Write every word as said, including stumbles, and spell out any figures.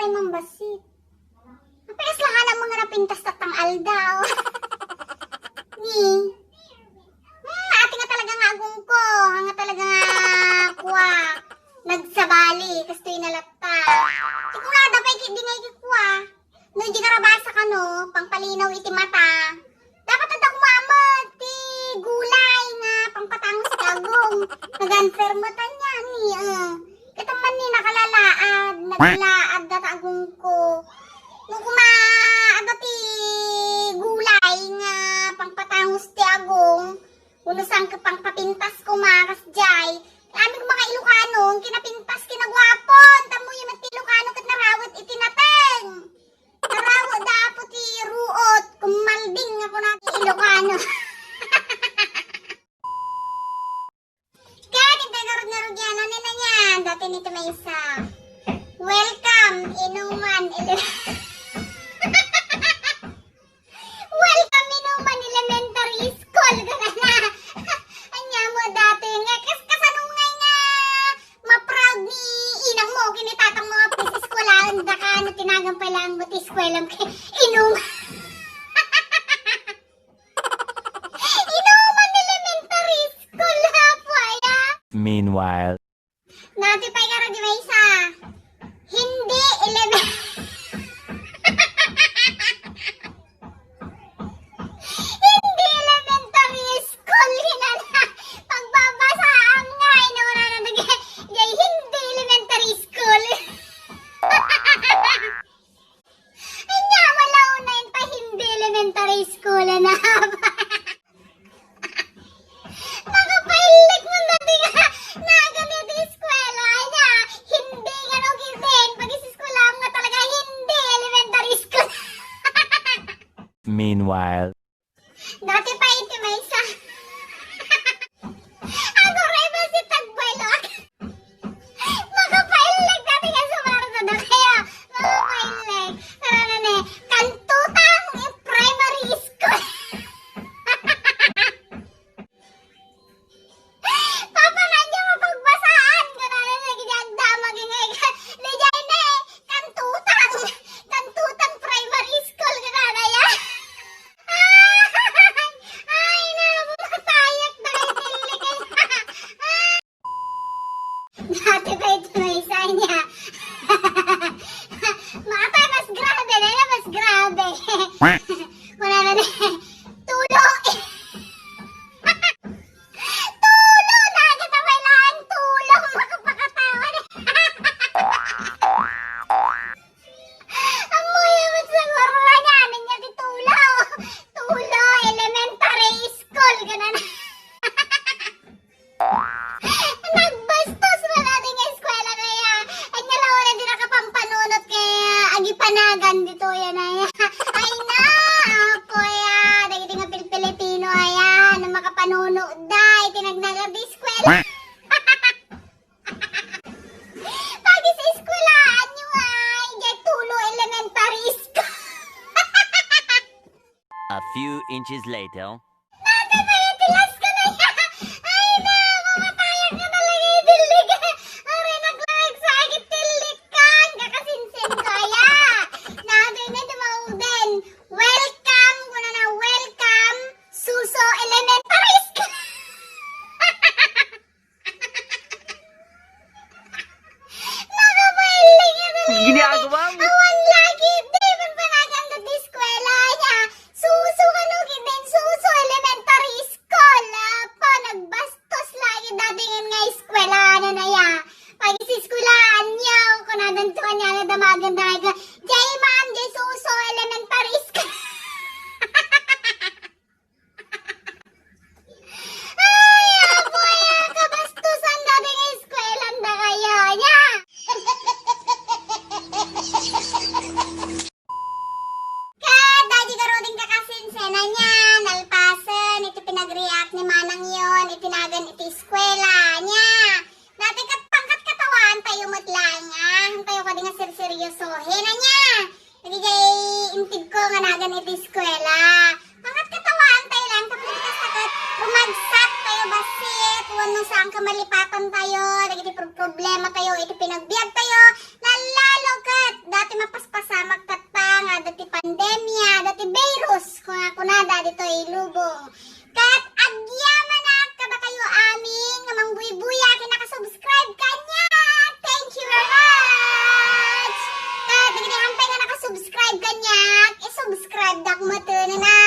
Mambassit. Apay, kasla nga napintas tatta nga aldaw. Ni. Hmm, ati nga talaga nga agongko. Nga talaga nga kua. Nagsabali. Kastoy na latta. Ti kunada pay ket di nga ikikua. No, di karabasa kano, pangpalinaw iti mata. Dapat adda koma met ti gulay nga pangpatangus ti agong. Nag-unfair met ania ni, eh. Ket ammo ni nakalalaad, naglaad data agongko. No koma adda ti gulay nga pangpatangus ti agong, wenno saan ket pangpapintas koma kasdiay. Amin koma nga Ilocano, kinapintas, kinaguapo, tammo met ti Ilocano ket narawet iti nateng. Narawet da Apo ti ruot, kumalding nga kuna ti Ilocano. Kaya, dintay ngarud-ngarud yan, ano na yan? Dati nito may isa. Welcome, inuman, ele-, welcome, inuman, elementary school, ganana. Anya mo dati nga, kas-, kasano nga nga, ma-proud ni inang mo, kini tatang mo, nga pag-eskwelahan da ka, ano, tinagan pa lang mo ti eskwela mo, kay inum-, inuman elementary school, ha, puaya. Meanwhile. Dati pay kara di maysa. Hindi elemen-, hindi elementary school, hinana. Pagbabasaan nga, ay, nauna na nag-, jay hindi elementary school. Anya, wala unayen pa hindi elementary school, na. Makapailek man dati nga, nagan iti eskwela, anya, hindi nga no, kidin, pag-eskwela nga talaga, hindi elementary school. Meanwhile. Dati pa iti maysa. Aguray ba si Tagbuelo? Makapailek dati nga sumardo na kaya. Makapailek. Karana ne, Kantutang Primary School. Papa, nga niya mapagbasaan, kunana dagiti agdamag nga, "Daydiay ne, Kantutang, Kantutang Primary School," kunana ya. Ay, na, matayak na kayo, tillikan. Dati pa iti maysa niya. Makatay, mas grabe na, mas grabe. Kunana ne, "Tulo." Tulo! Nakita mo lang, tulo! Makapakatawa na. Amoy, amat sa guro niya, ano niya di tulo? Tulo, elementary school, ganun. Nagbastos man dati nga eskwela kaya. Anya lawa na di nakapampanunot kaya agipanagan dito yan ay. Ay na, apo ya. Dagiti nga Pil-, Pilipino aya, na makapanuno da, iti nagnaga di eskwela. Pag-eskwelahan nyo ay, diay Tulo Elementary School. A few inches later. Nada pala, tilas ka na ya. Ay na, mamatayak na talaga yung tilik. Aray, naglawag sa agit tilik ka. Ang kakasinsin ko, aya. Nada na dumauden. Welcome, kuna na, welcome. Suso Elementary School. Nakabueling nga talaga. Ginagawa mo? Awan lagi, di man panagan dati eskwela niya. Suso, ano, gidin Suso Elementary School. Apa, nagbastos lagi dati nga eskwela, ano na ya. Pag-eskwelahan niya, kunadan to kanya nga damagan na nga, "Jay, ma'am, jay Suso Elementary School." Ay, apo, ay, kabastusan dati nga eskwelanda kaya niya. Kada di garuding kakasinsinan niya, nalpasen iti pinagreact ni Manang yon, iti nagan iti eskwela niya. Dati kat-, pangkat katawaan tayo met laeng, ah. Tayo kadi nga serseryosohen, ania? Dagiti intedko nga nagan iti eskwela. Pangkat katawaan tayo laeng, tapno kasta ket rumagsak tayo bassit, wenno saan ket malipatan tayo, dagiti pro-, problema tayo, iti pinagbiag tayo, lalo ket dati Lubong. Ket agyamanak kadakayo amin nga mangbuybuya ken nakasubscribe kaniak. Thank you very much. Ket dagiti ampay nga nakasubscribe kaniak, isubscribe dak metten na.